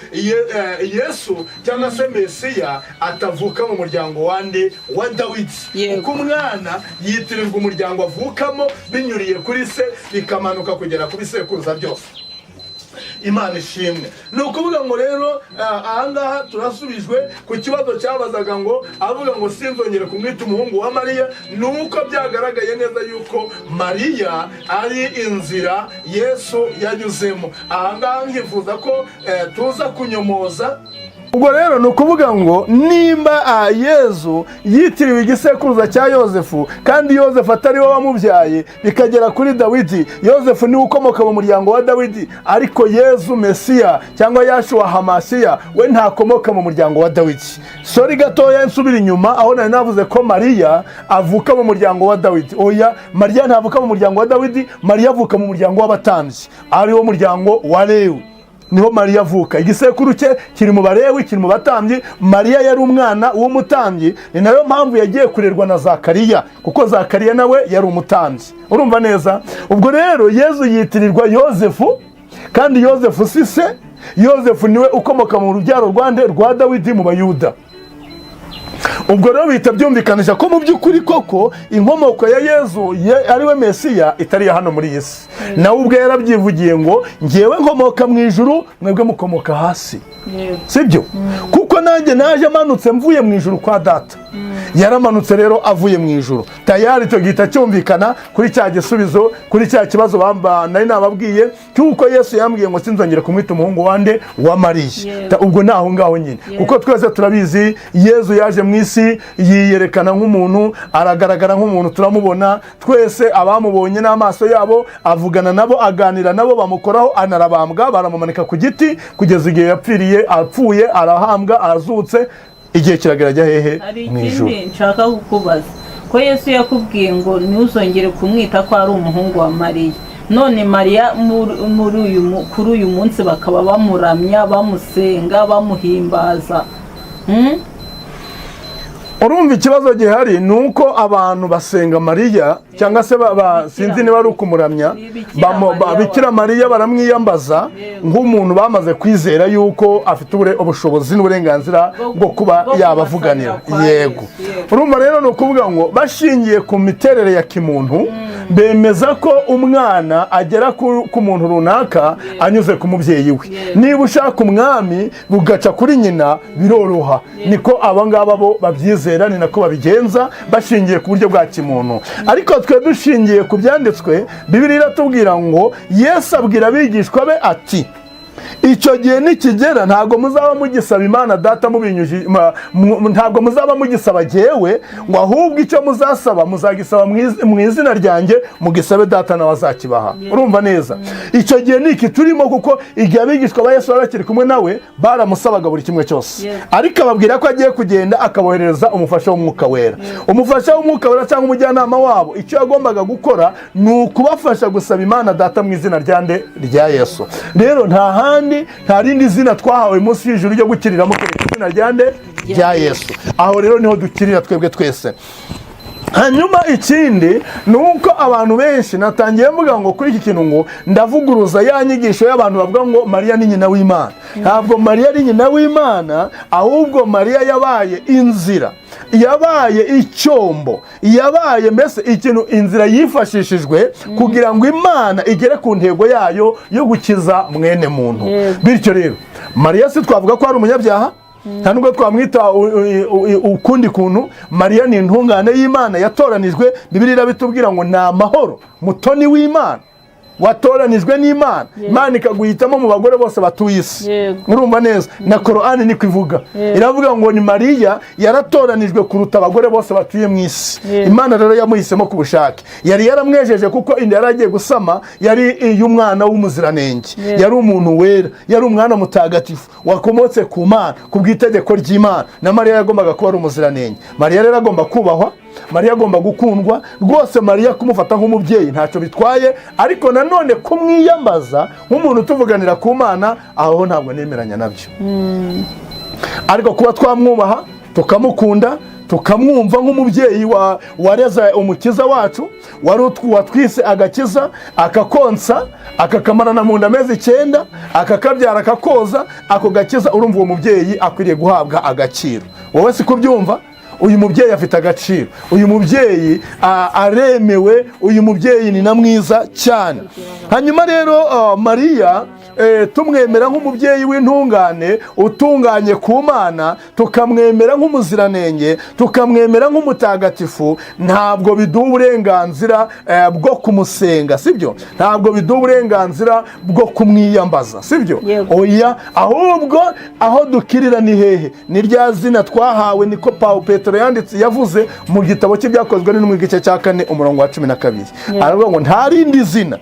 Yesu cyangwa se Mesiya atavuka mu muryango wande? Wa Dawidi. Kuko umwana yitirirwa umuryango avukamo binyuriye kuri se, bikamanuka kugera ku bisekuruza byose. Imana ishimwe. Ni ukuvuga ngo rero ahangaha turasubijwe ku kibazo cyabazaga ngo avuga ngo sinzongere kumwita umuhungu wa Mariya, ni uko byagaragaye neza yuko Mariya ari inzira Yesu yanyuzemo. Ahangaha nkifuza ko tuza kunyomoza. Ubwo rero ni ukuvuga ngo nimba Yezu yitiriwe igisekuruza cya Yosefu, kandi Yosefu atari we wamubyaye, bikagera kuri Dawidi, Yosefu niwe ukomoka mu muryango wa Dawidi, ariko Yezu Mesiya cyangwa Yashuwa Hamasiya we ntakomoka mu muryango wa Dawidi. Sorry gatoya, nsubira inyuma aho nari navuze ko Mariya avuka mu muryango wa Dawidi. Oya, Mariya ntavuka mu muryango wa Dawidi. Mariya avuka mu muryango w'abatambyi, ariwo muryango wa Lewi, niho Mariya avuka. Igisekuru cye kiri mu Barewi, kiri mu batambyi. Mariya yari umwana w'umutambyi, ni nayo mpamvu yagiye kurerwa na Zakariya, kuko Zakariya nawe yari umutambyi. Urumva neza? Ubwo rero Yezu yitirirwa Yozefu, kandi Yozefu si se. Yozefu niwe ukomoka mu rubyaro rwande? Rwa Dawidi mu Bayuda. Ubwo rero bihita byumvikanisha ko mu by'ukuri koko inkomoko ya Yezu ari we Mesiya itari iya hano muri iyi si. Nawe ubwe yarabyivugiye ngo: "Ngewe nkomoka mu ijuru, mwebwe mukomoka hasi." Sibyo? Kuko nanjye naje manutse mvuye mu ijuru kwa Data. Yaramanutse rero avuye mu ijuru. Tayari icyo gihita cyumvikana kuri cya gisubizo, kuri cya kibazo nari nababwiye cy'uko Yesu yambwiye ngo sinzongere kumwita umuhungu wande? Wa Mariya. Ubwo ni aho ngaho nyine, kuko twese turabizi, Yezu yaje mu isi yiyerekana nk'umuntu, aragaragara nk'umuntu, turamubona twese abamubonye n'amaso yabo, avugana nabo, aganira nabo, bamukoraho, anarabambwa, baramumanika ku giti kugeza igihe yapfiriye. Apfuye arahambwa, arazutse, igihe kiragera ajya hehe? Hari Mu ijuru. ikindi nshaka kukubaza: ko Yesu yakubwiye ngo ntuzongere kumwita ko ari umuhungu wa Mariya, none Mariya muri uyu kuri uyu munsi bakaba bamuramya, bamusenga, bamuhimbaza? Urumva, ikibazo gihari ni uko abantu basenga Mariya cyangwa se sinzi niba ari ukumuramya. Bikira Mariya. Bikira Mariya baramwiyambaza nk'umuntu bamaze kwizera yuko afite ubushobozi n'uburenganzira bwo kuba bwo yabavuganira. kubasabira kwa Yego. Yesu, yego. Urumva rero, ni ukuvuga ngo bashingiye ku miterere ya kimuntu, bemeza ko umwana agera ku muntu runaka anyuze ku mubyeyi we. Niba ushaka umwami bugaca kuri nyina, biroroha. Niko aba ngaba bo babyizera, ni nako babigenza bashingiye ku buryo bwa kimuntu. Ariko twe dushingiye ku byanditswe, Bibiliya iratubwira ngo Yesu abwira abigishwa be ati: "Icyo gihe nikigera, ntabwo muzaba mugisaba Imana Data mubinyujije, ntabwo muzaba mugisaba jyewe, ngo ahubwo icyo muzasaba muzagisaba mu izina ryanjye, mugisabe Data nawe azakibaha." Urumva neza, icyo gihe ni iki turimo, kuko igihe abigishwa ba Yesu bari bakiri kumwe nawe, baramusabaga buri kimwe cyose, ariko ababwira ko agiye kugenda akaboherereza umufasha w'Umwuka Wera. Umufasha w'Umwuka Wera cyangwa umujyanama wabo, icyo yagombaga gukora ni ukubafasha gusaba Imana Data mu izina rya nde? Rya Yesu. Rero nta handi, nta rindi zina twahawe munsi y'ijuru ryo gukiriramo kereka izina rya nde? Rya Yesu. Aho rero niho dukirira twebwe twese. Hanyuma ikindi ni uko abantu benshi, natangiye mvuga ngo kuri iki kintu ngo ndavuguruza ya nyigisho y'abantu bavuga ngo Mariya ni nyina w'Imana. Ntabwo Mariya ari nyina w'Imana, ahubwo Mariya yabaye inzira, yabaye icyombo, yabaye mbese ikintu, inzira yifashishijwe kugira ngo Imana igere ku ntego yayo yo gukiza mwene muntu. Bityo rero Mariya si twavuga ko ari umunyabyaha, nta nubwo twamwita ukundi kuntu. Mariya ni intungane y'Imana yatoranijwe. Bibiliya irabitubwira ngo ni amahoro, mutoni w'Imana, watoranijwe n'Imana, Imana ikaguhitamo mu bagore bose batuye isi. Urumva neza, na Korani niko ivuga. Iravuga ngo ni Mariya yaratoranijwe kuruta abagore bose batuye mu isi. Imana rero yamuhisemo ku bushake, yari yaramwejeje, kuko inda yari agiye gusama yari iy'umwana w'umuziranenge. Yari umuntu wera, yari umwana mutagatifu wakomotse ku Mana ku bw'itegeko ry'Imana. Na Mariya yagombaga kuba ari umuziranenge. Mariya rero agomba kubahwa, Mariya agomba gukundwa rwose. Mariya kumufata nk'umubyeyi ntacyo bitwaye, ariko nanone kumwiyambaza nk'umuntu utuvuganira ku Mana, aho ntabwo nemeranya nabyo. Ariko kuba twamwubaha, tukamukunda, tukamwumva nk'umubyeyi wareze umukiza wacu, wari watwise agakiza, akakonsa, akakamarana mu nda amezi 9, akakabyara, akakoza ako gakiza, urumva uwo mubyeyi akwiriye guhabwa agaciro. Wowe si kubyumva? Uyu mubyeyi afite agaciro, uyu mubyeyi aremewe, uyu mubyeyi ni na mwiza cyane. Hanyuma rero Mariya tumwemera nk'umubyeyi w'intungane utunganye ku Mana, tukamwemera nk'umuziranenge, tukamwemera nk'umutagatifu, ntabwo biduha uburenganzira bwo kumusenga, sibyo? Ntabwo biduha uburenganzira bwo kumwiyambaza, sibyo? Yego. Oya, ahubwo aho dukirira ni hehe? Ni rya zina twahawe. Niko Paul Petero yanditse, yavuze mu gitabo cy'Ibyakozwe n'Intumwa, igice cya 4, umurongo wa 12. Aravuga ngo nta rindi zina,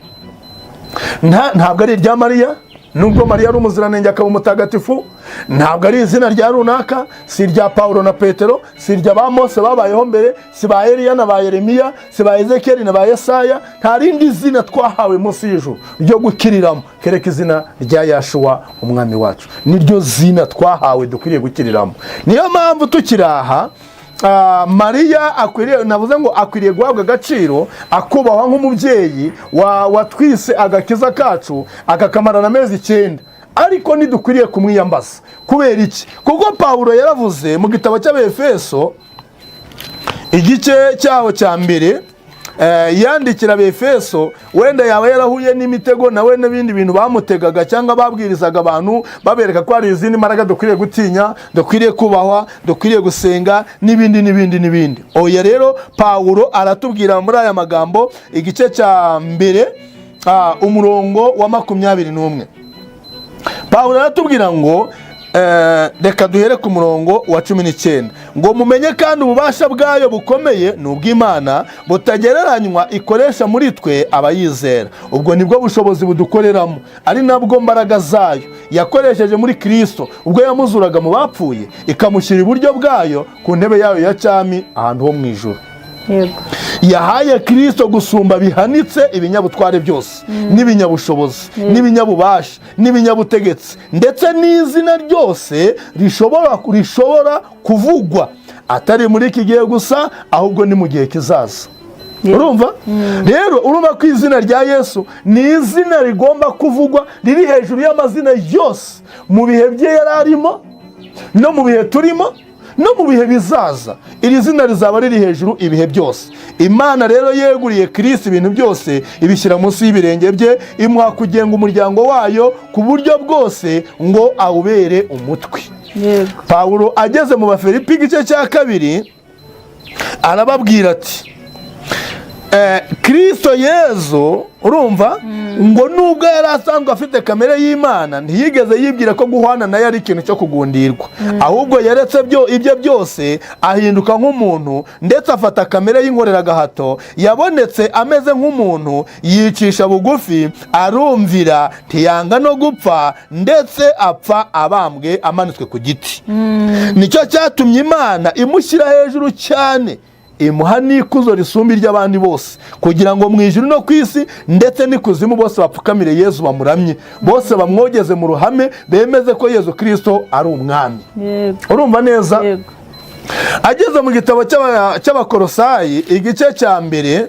ntabwo ari irya Mariya, nubwo Mariya ari umuziranenge akaba umutagatifu. Ntabwo ari izina rya runaka, si irya Pawulo na Petero, si irya ba Mose babayeho mbere, si ba Eliya na ba Yeremiya, si ba Ezekiyeli na ba Yesaya. Nta rindi zina twahawe munsi y'ijuru ryo gukiriramo kereka izina rya Yashuwa umwami wacu. Niryo zina twahawe dukwiriye gukiriramo. Niyo mpamvu tukiri aha, Mariya akwiriye, navuze ngo akwiriye guhabwa agaciro, akubahwa nk'umubyeyi watwise agakiza kacu, akakamarana amezi 9, ariko ntidukwiriye kumwiyambaza. Kubera iki? Kuko Pawulo yaravuze mu gitabo cy'Abefeso. Igice cyaho cya mbere, yandikira Abefeso, wenda yaba yarahuye n'imitego nawe n'ibindi bintu bamutegaga cyangwa babwirizaga abantu, babereka ko hari izindi mbaraga dukwiriye gutinya, dukwiriye kubahwa, dukwiriye gusenga, n'ibindi n'ibindi n'ibindi. Oya, rero Pawulo aratubwira muri aya magambo, igice cya mbere, umurongo wa 21, Pawulo aratubwira ngo, reka duhere ku murongo wa 19, ngo: "Mumenye kandi ububasha bwayo bukomeye, ni ubw'Imana, butagereranywa, ikoresha muri twe abayizera." Ubwo nibwo bushobozi budukoreramo, ari nabwo mbaraga zayo yakoresheje muri Kirisito ubwo yamuzuraga mu bapfuye, ikamushyira iburyo bwayo ku ntebe yayo ya cyami ahantu ho mu ijuru. Yahaye Kirisito gusumba bihanitse ibinyabutware byose n'ibinyabushobozi n'ibinyabubasha n'ibinyabutegetsi, ndetse n'izina ryose rishobora kuvugwa, atari muri iki gihe gusa, ahubwo ni mu gihe kizaza. Urumva rero, urumva ko izina rya Yesu ni izina rigomba kuvugwa, riri hejuru y'amazina yose, mu bihe bye yari arimo, no mu bihe turimo, no mu bihe bizaza. Iri zina rizaba riri hejuru ibihe byose. Imana rero yeguriye Kirisi ibintu byose, ibishyira munsi y'ibirenge bye, imuha kugenga umuryango wayo ku buryo bwose, ngo awubere umutwe. Pawulo ageze mu Bafilipi, igice cya kabiri, arababwira ati: "Kirisito Yezu, urumva ngo nubwo yari asanzwe afite kamere y'Imana, ntiyigeze yibwira ko guhwana nayo ari ikintu cyo kugundirwa. Ahubwo yaretse ibyo byose, ahinduka nk'umuntu, ndetse afata kamere y'inkoreragahato. Yabonetse ameze nk'umuntu, yicisha bugufi, arumvira, ntiyanga no gupfa, ndetse apfa abambwe amanitswe ku giti. Nicyo cyatumye Imana imushyira hejuru cyane, imuha n'ikuzo risumba iry'abandi bose, kugira ngo mu ijuru no ku isi ndetse n'ikuzimu bose bapfukamire Yezu, bamuramye, bose bamwogeze mu ruhame, bemeze ko Yezu Kirisito ari umwami." Urumva neza? Yego. Ageze mu gitabo cy'Abakorosayi, igice cya mbere,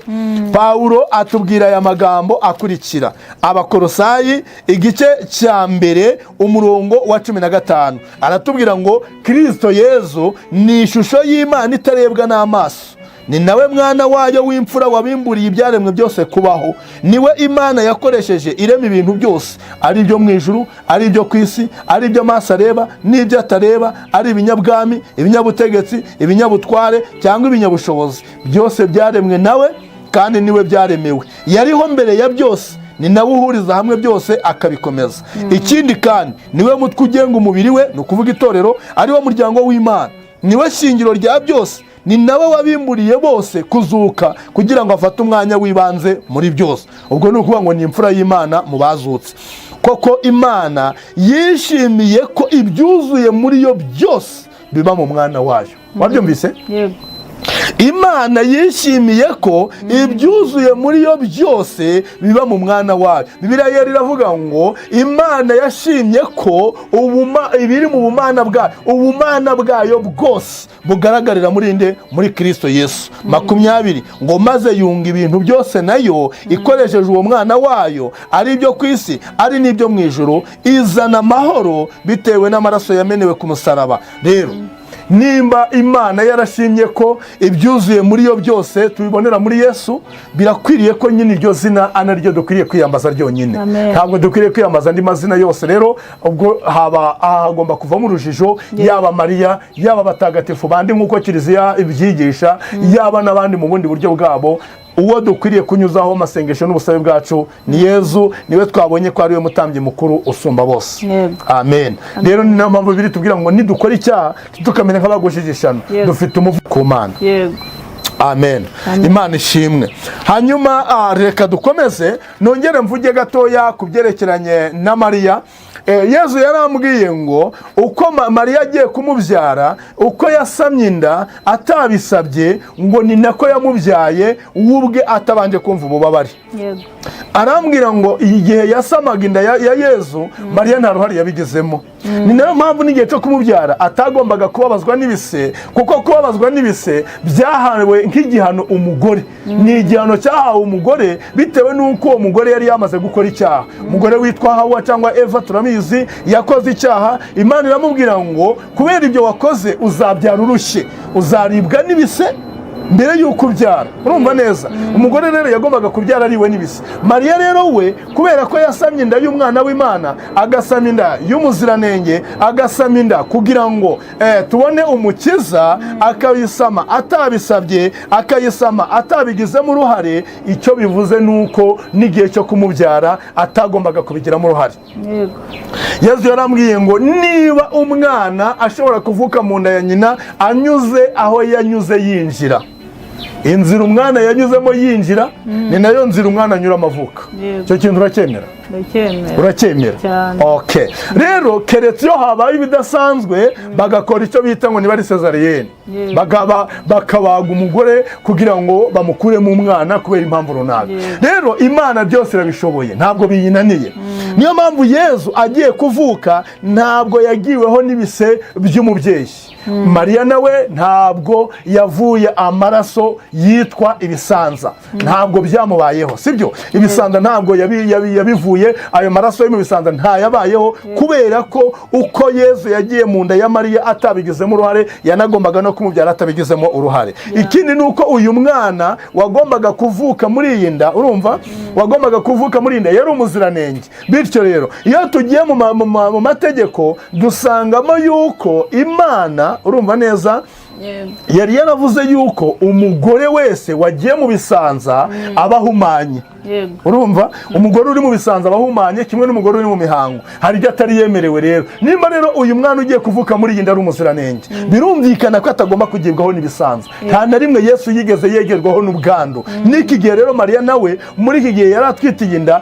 Pawulo atubwira aya magambo akurikira. Abakorosayi, igice cya mbere, umurongo wa 15, aratubwira ngo: "Kirisito Yezu ni ishusho y'Imana itarebwa n'amaso, ni nawe mwana wayo w'imfura wabimburiye ibyaremwe byose kubaho. Niwe Imana yakoresheje irema ibintu byose, ari ibyo mu ijuru, ari ibyo ku isi, ari ibyo amaso areba n'ibyo atareba, ari ibinyabwami, ibinyabutegetsi, ibinyabutware cyangwa ibinyabushobozi. Byose byaremwe nawe, kandi niwe byaremewe. Yariho mbere ya byose, ni nawe uhuriza hamwe byose akabikomeza. Ikindi kandi, niwe mutwe ugenga umubiri we, ni ukuvuga itorero, ari wo muryango w'Imana. Niwe shingiro rya byose, ni nawe wabimburiye bose kuzuka, kugira ngo afate umwanya w'ibanze muri byose." Ubwo ni ukuvuga ngo ni imfura y'Imana mu bazutse. "Koko Imana yishimiye ko ibyuzuye muri yo byose biba mu mwana wayo." Wabyumvise? Yego. Imana yishimiye ko ibyuzuye muri yo byose biba mu mwana wayo. Bibiliya yera iravuga ngo Imana yashimye ko ibiri mu bumana bwayo, ubumana bwayo bwose bugaragarira muri nde? Muri Kirisito Yesu. 20 ngo: "Maze yunga ibintu byose nayo ikoresheje uwo mwana wayo, ari ibyo ku isi, ari n'ibyo mu ijuru, izana amahoro bitewe n'amaraso yamenewe ku musaraba." Rero nimba Imana yarashimye ko ibyuzuye muri yo byose tubibonera muri Yesu, birakwiriye ko nyine iryo zina anaryo dukwiriye kwiyambaza ryonyine. Amen. Ntabwo dukwiriye kwiyambaza andi mazina yose. Rero ubwo haba hagomba kuvamo urujijo, yaba Mariya, yaba abatagatifu bandi nk'uko Kiliziya ibyigisha, yaba n'abandi mu bundi buryo bwabo, uwo dukwiriye kunyuzaho amasengesho n'ubusabe bwacu ni Yezu. Niwe twabonye ko ari we mutambyi mukuru usumba bose. Amen. Rero ni nayo mpamvu biri tubwira ngo nidukora icyaha tukamenya nk'abagushije ishyano, dufite umuvu ku Mana. Amen, Imana ishimwe. Hanyuma reka dukomeze, nongere mvuge gatoya ku byerekeranye na Mariya. Yezu yarambwiye ngo uko Mariya agiye kumubyara, uko yasamye inda atabisabye, ngo ni nako yamubyaye we ubwe atabanje kumva ububabare. Arambwira ngo igihe yasamaga inda ya Yezu, Mariya nta ruhare yabigizemo. Ni nayo mpamvu n'igihe cyo kumubyara atagombaga kubabazwa n'ibise, kuko kubabazwa n'ibise byahawe nk'igihano umugore. Ni igihano cyahawe umugore bitewe n'uko uwo mugore yari yamaze gukora icyaha. Umugore witwa Hawa cyangwa Eva, turabizi, yakoze icyaha. Imana iramubwira ngo: "Kubera ibyo wakoze uzabyara urushye, uzaribwa n'ibise." Mbere y'uko ubyara, urumva neza, umugore rero yagombaga kubyara ariwe n'ibise. Mariya rero we, kubera ko yasamye inda y'umwana w'Imana, agasama inda y'umuziranenge, agasama inda kugira ngo tubone umukiza, akayisama atabisabye, akayisama atabigizemo uruhare, icyo bivuze ni uko n'igihe cyo kumubyara atagombaga kubigiramo uruhare. Yezu yarambwiye ngo niba umwana ashobora kuvuka mu nda ya nyina anyuze aho yanyuze yinjira, inzira umwana yanyuzemo yinjira ni nayo nzira umwana anyuramo avuka. Icyo kintu uracyemera? Ndacyemera. Uracyemera? Cyane. Okay, rero keretse iyo habaye ibidasanzwe, bagakora icyo bita ngo niba ari césarienne, bakabaga umugore kugira ngo bamukuremo umwana kubera impamvu runaka. Rero Imana byose irabishoboye, ntabwo biyinaniye. Niyo mpamvu Yezu agiye kuvuka ntabwo yagiweho n'ibise by'umubyeyi Mariya, nawe ntabwo yavuye amaraso yitwa ibisanza, ntabwo byamubayeho, sibyo? Ibisanza ntabwo yabivuye, ayo maraso yo mu bisanza ntayabayeho, kubera ko uko Yezu yagiye mu nda ya Mariya atabigizemo uruhare, yanagombaga no kumubyara atabigizemo uruhare. Ikindi ni uko uyu mwana wagombaga kuvuka muri iyi nda, urumva, wagombaga kuvuka muri iyi nda yari umuziranenge. Bityo rero iyo tugiye mu mategeko dusangamo yuko Imana, urumva neza, yari yaravuze yuko umugore wese wagiye mu bisanza aba ahumanye. Urumva, umugore uri mu bisanza aba ahumanye kimwe n'umugore uri mu mihango, hari ibyo atari yemerewe. Rero nimba rero uyu mwana ugiye kuvuka muri iyi nda ari umuziranenge, birumvikana ko atagomba kugibwaho n'ibisanza. Nta na rimwe Yesu yigeze yegerwaho n'ubwandu. N'iki gihe rero Mariya nawe muri iki gihe yari atwite iyi nda,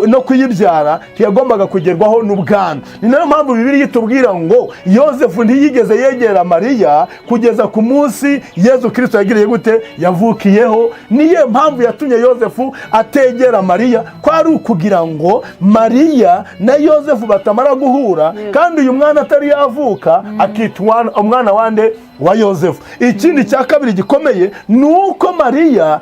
no kuyibyara ntiyagombaga kugerwaho n'ubwandu. Ni nayo mpamvu Bibiliya itubwira ngo Yosefu ntiyigeze yegera Mariya kugeza ku munsi Yezu Kirisito yagiriye gute? Yavukiyeho. Niyo mpamvu yatumye Yosefu ategera Mariya, ko ari ukugira ngo Mariya na Yosefu batamara guhura kandi uyu mwana atari yavuka, akitwa umwana wande? Wa Yosefu. Ikindi cya kabiri gikomeye ni uko Mariya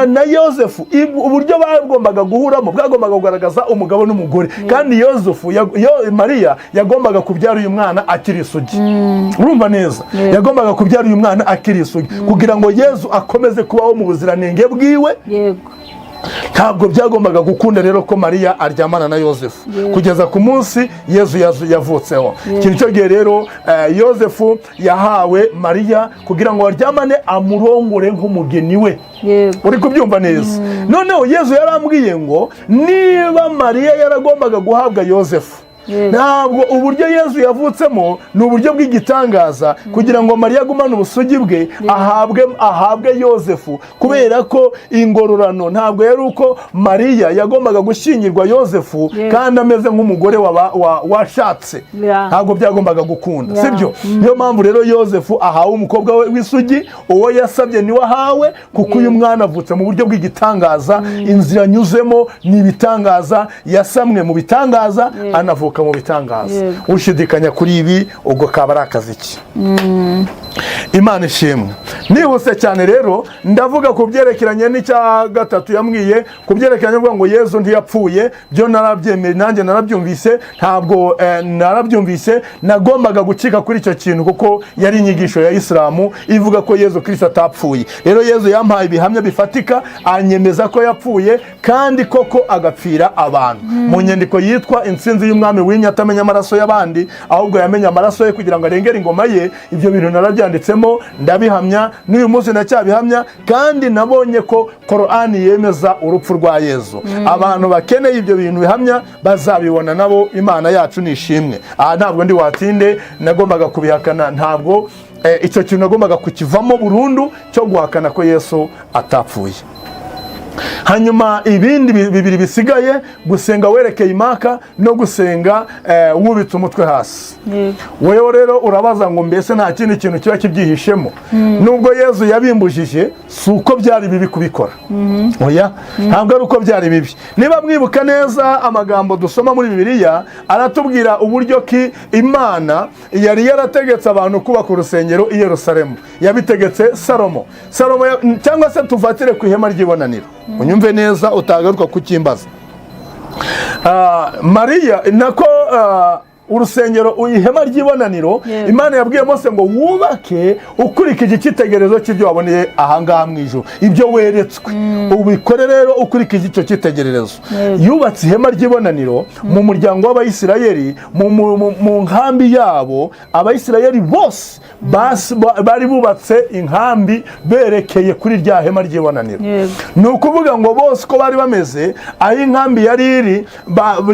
na Yosefu uburyo bagombaga guhuramo bwagombaga kugaragaza umugabo n'umugore, kandi Yosefu Mariya yagombaga kubyara uyu mwana akiri isugi. Urumva neza, yagombaga kubyara uyu mwana akiri isugi kugira ngo Yezu akomeze kubaho mu buziranenge bwiwe. Ntabwo byagombaga gukunda rero ko Mariya aryamana na Yosefu kugeza ku munsi Yezu yavutseho. Iki nicyo gihe rero Yosefu yahawe Mariya kugira ngo baryamane, amurongore nk'umugeni we. Uri kubyumva neza? Noneho Yezu yarambwiye ngo niba Mariya yaragombaga guhabwa Yosefu, ntabwo uburyo Yezu yavutsemo ni uburyo bw'igitangaza kugira ngo Mariya agumane ubusugi bwe, ahabwe Yosefu, kubera ko ingororano ntabwo yari uko Mariya yagombaga gushyingirwa Yosefu kandi ameze nk'umugore washatse. Ntabwo byagombaga gukunda, sibyo? Niyo mpamvu rero Yosefu ahawe umukobwa we w'isugi. Uwo yasabye niwe ahawe, kuko uyu mwana avutse mu buryo bw'igitangaza, inzira anyuzemo ni ibitangaza, yasamwe mu bitangaza, anavuka mu bitangaza. Ushidikanya kuri ibi, ubwo kaba ari akazi ke. Imana ishimwe. Nihuse cyane rero, ndavuga ku byerekeranye n'icya gatatu yambwiye, ku byerekeranye avuga ngo Yezu ntiyapfuye. Byo narabyemeye, nanjye narabyumvise, ntabwo narabyumvise, nagombaga gucika kuri icyo kintu kuko yari inyigisho ya Isilamu ivuga ko Yezu Kirisito atapfuye. Rero Yezu yampaye ibihamya bifatika, anyemeza ko yapfuye kandi koko agapfira abantu, mu nyandiko yitwa "Intsinzi y'umwami wimye atamenya amaraso y'abandi, ahubwo yamenye amaraso ye kugira ngo arengere ingoma ye". Ibyo bintu narabyanditsemo, ndabihamya, n'uyu munsi ndacyabihamya. Kandi nabonye ko Korani yemeza urupfu rwa Yezu. Abantu bakeneye ibyo bintu bihamya bazabibona nabo. Imana yacu ni ishimwe. Aha ntabwo ndi watinde, nagombaga kubihakana, ntabwo icyo kintu nagombaga kukivamo burundu cyo guhakana ko Yesu atapfuye. Hanyuma ibindi bibiri bisigaye, gusenga werekeye Imaka no gusenga wubitse umutwe hasi. Wewe rero urabaza ngo mbese nta kindi kintu kiba kibyihishemo? Nubwo Yezu yabimbujije, si uko byari bibi kubikora. Oya, ntabwo ari uko byari bibi. Niba mwibuka neza amagambo dusoma muri Bibiliya, aratubwira uburyo ki Imana yari yarategetse abantu kubaka urusengero i Yerusalemu. Yabitegetse Salomo. Salomo cyangwa se tufatire ku ihema ry'ibonaniro, unyumve neza utagaruka kukimbaza. Mariya nako Urusengero, ihema ry'ibonaniro, Imana yabwiye Mose ngo wubake ukurikije icyitegererezo cy'ibyo waboneye ahangaha mu ijuru, ibyo weretswe, ubikore rero ukurikije icyo cyitegererezo. Yubatse ihema ry'ibonaniro mu muryango w'Abayisirayeli, mu nkambi yabo. Abayisirayeli bose bari bubatse inkambi berekeye kuri rya hema ry'ibonaniro. Ni ukuvuga ngo bose uko bari bameze, aho inkambi yari iri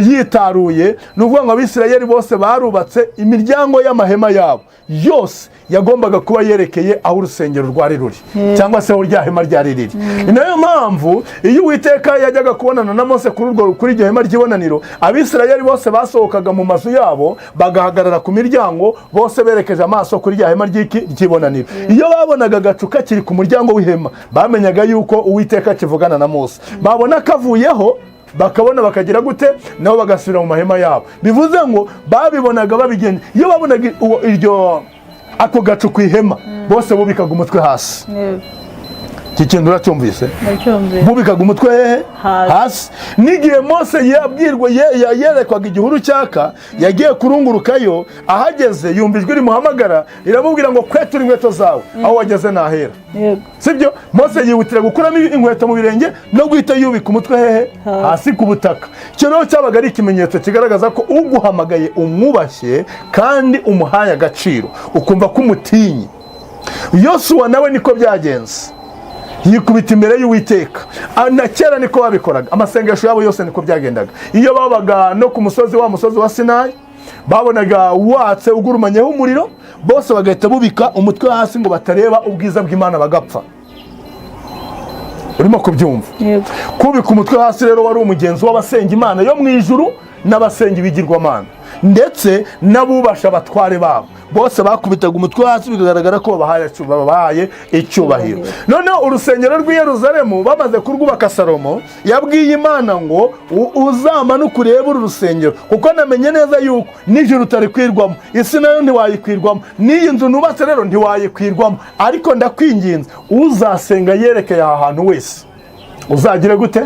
yitaruye, ni ukuvuga ngo Abisirayeli bose barubatse imiryango y'amahema yabo yose yagombaga kuba yerekeye aho urusengero rwari ruri, cyangwa se aho rya hema ryari riri. Ni nayo mpamvu iyo Uwiteka yajyaga kubonana na Mose kuri iryo hema ry'ibonaniro, Abisirayeli bose basohokaga mu mazu yabo bagahagarara ku miryango, bose berekeje amaso kuri rya hema ry'iki ry'ibonaniro. Iyo babonaga agacu kakiri ku muryango w'ihema, bamenyaga yuko Uwiteka akivugana na Mose. Babona kavuyeho, bakabona bakagira gute? Nabo bagasubira mu mahema yabo. Bivuze ngo babibonaga babigenda. Iyo babonaga iryo ako gacu ku ihema, bose bubikaga umutwe hasi. Iki kintu uracyumvise? Ndacyumvise. Bubikaga umutwe hehe? Hasi. Hasi. N'igihe Mose yabwirwa yerekwaga igihuru cyaka, yagiye kurungurukayo, ahageze yumva ijwi rimuhamagara riramubwira ngo kwetura inkweto zawe, aho wageze nahera. Sibyo? Mose yihutira gukuramo inkweto mu birenge no guhita yubika umutwe hehe? Hasi. Hasi ku butaka. Icyo rero cyabaga ari ikimenyetso kigaragaza ko uguhamagaye umwubashye kandi umuhaye agaciro, ukumva ko umutinye. Yosuwa nawe niko byagenze, yikubita imbere y'Uwiteka. Na kera niko babikoraga, amasengesho yabo yose niko byagendaga. Iyo babaga no ku musozi, wa musozi wa Sinayi, babonaga watse ugurumanyeho umuriro, bose bagahita bubika umutwe hasi ngo batareba ubwiza bw'Imana bagapfa. Urimo kubyumva? Yego. Kubika umutwe hasi rero wari umugenzi w'abasenga Imana yo mu ijuru n'abasenga ibigirwamana, ndetse n'abubasha abatware babo, bose bakubitaga umutwe hasi, bikagaragara ko babahaye icyubahiro. Noneho urusengero rw'i Yerusalemu bamaze kurwubaka, Salomo yabwiye Imana ngo uzamanuke urebe uru rusengero, kuko namenye neza yuko nijoro utarikwirwamo, isi nayo ntiwayikwirwamo, n'iyi nzu nubatse rero ntiwayikwirwamo, ariko ndakwinginze, uzasenga yerekeye aha hantu wese uzagire gute?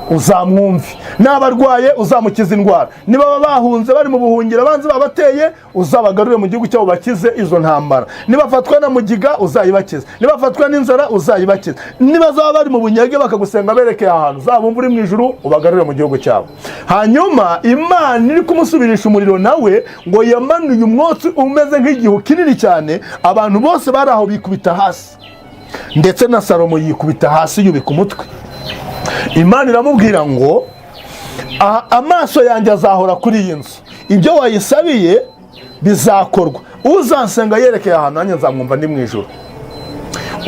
Uzamwumve. Naba arwaye uzamukiza indwara, niba baba bahunze bari mu buhungiro abanzi babateye, uzabagarure mu gihugu cyabo bakize izo ntambara, nibafatwa na mugiga uzayibakize, nibafatwa n'inzara uzayibakize, niba zaba bari mu bunyage bakagusenga berekeye ahantu, uzabumva uri mu ijuru ubagarure mu gihugu cyabo. Hanyuma Imana iri kumusubirisha umuriro, nawe ngo yamanuye umwotsi umeze nk'igihu kinini cyane, abantu bose bari aho bikubita hasi, ndetse na Salomo yikubita hasi yubika umutwe. Imana iramubwira ngo amaso yanjye azahora kuri iyi nzu, ibyo wayisabiye bizakorwa, uzansenga yerekeye ahantu nanjye nzamwumva ndi mu ijuru.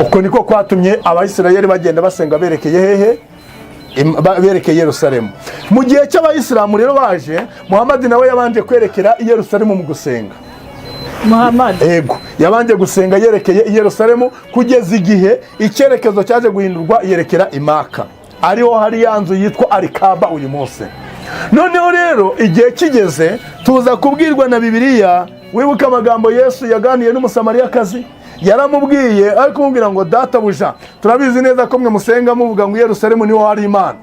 Uko niko kwatumye Abayisirayeli bagenda basenga berekeye hehe? Berekeye Yerusalemu. Mu gihe cy'Abayisilamu rero baje, Muhamadi nawe yabanje kwerekera i Yerusalemu mu gusenga. Muhammad? Ego, yabanje gusenga yerekeye i Yerusalemu kugeza igihe icyerekezo cyaje guhindurwa, yerekera i Maka, ariho hari ya nzu yitwa Arikaba uyu munsi. Noneho rero igihe kigeze tuza kubwirwa na Bibiliya. Wibuke amagambo Yesu yaganiye n'Umusamariyakazi, yaramubwiye, ari kumubwira ngo databuja, turabizi neza ko mwe musenga muvuga ngo i Yerusalemu niho hari Imana,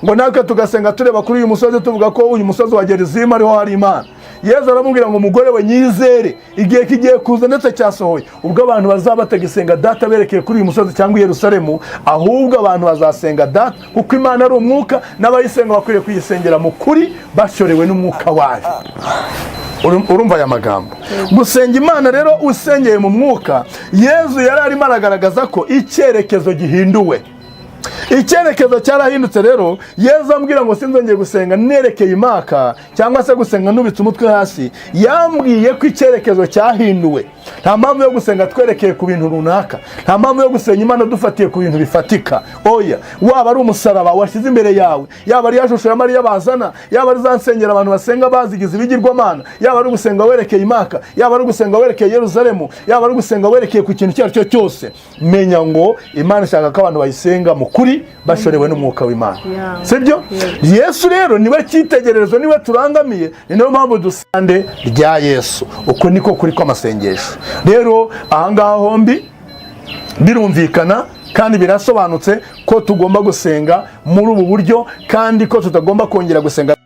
ngo natwe tugasenga tureba kuri uyu musozi, tuvuga ko uyu musozi wa Gerizimu ariho hari Imana. Yezu aramubwira ngo umugore we, nyizere, igihe kigiye kuza ndetse cyasohoye, ubwo abantu bazaba batagisenga Data berekeye kuri uyu musozi cyangwa i Yerusalemu, ahubwo abantu bazasenga Data, kuko Imana ari umwuka, n'abayisenga bakwiriye kuyisengera mu kuri bashorewe n'umwuka wayo. Urumva aya magambo, gusenga Imana rero usengeye mu mwuka, Yezu yari arimo aragaragaza ko icyerekezo gihinduwe, icyerekezo cyarahindutse. Rero Yezu ambwira ngo sinzongeye gusenga nerekeye Imaka cyangwa se gusenga nubitse umutwe hasi, yambwiye ko icyerekezo cyahinduwe. Nta mpamvu yo gusenga twerekeye ku bintu runaka, nta mpamvu yo gusenga Imana dufatiye ku bintu bifatika. Oya, waba ari umusaraba washyize imbere yawe, yaba ari ya shusho ya Mariya bazana, yaba ari za nsengero abantu basenga bazigize ibigirwamana, yaba ari ugusenga werekeye Imaka, yaba ari ugusenga werekeye Yeruzalemu, yaba ari ugusenga werekeye ku kintu icyo ari cyo cyose, menya ngo Imana ishaka ko abantu bayisenga mu kuri bashorewe n'umwuka w'Imana. Sibyo? Yesu rero niwe cyitegererezo, niwe turangamiye, ni nayo mpamvu dusande rya Yesu. Uko niko kuri kw'amasengesho. Rero ahangaha hombi birumvikana kandi birasobanutse ko tugomba gusenga muri ubu buryo, kandi ko tutagomba kongera gusenga.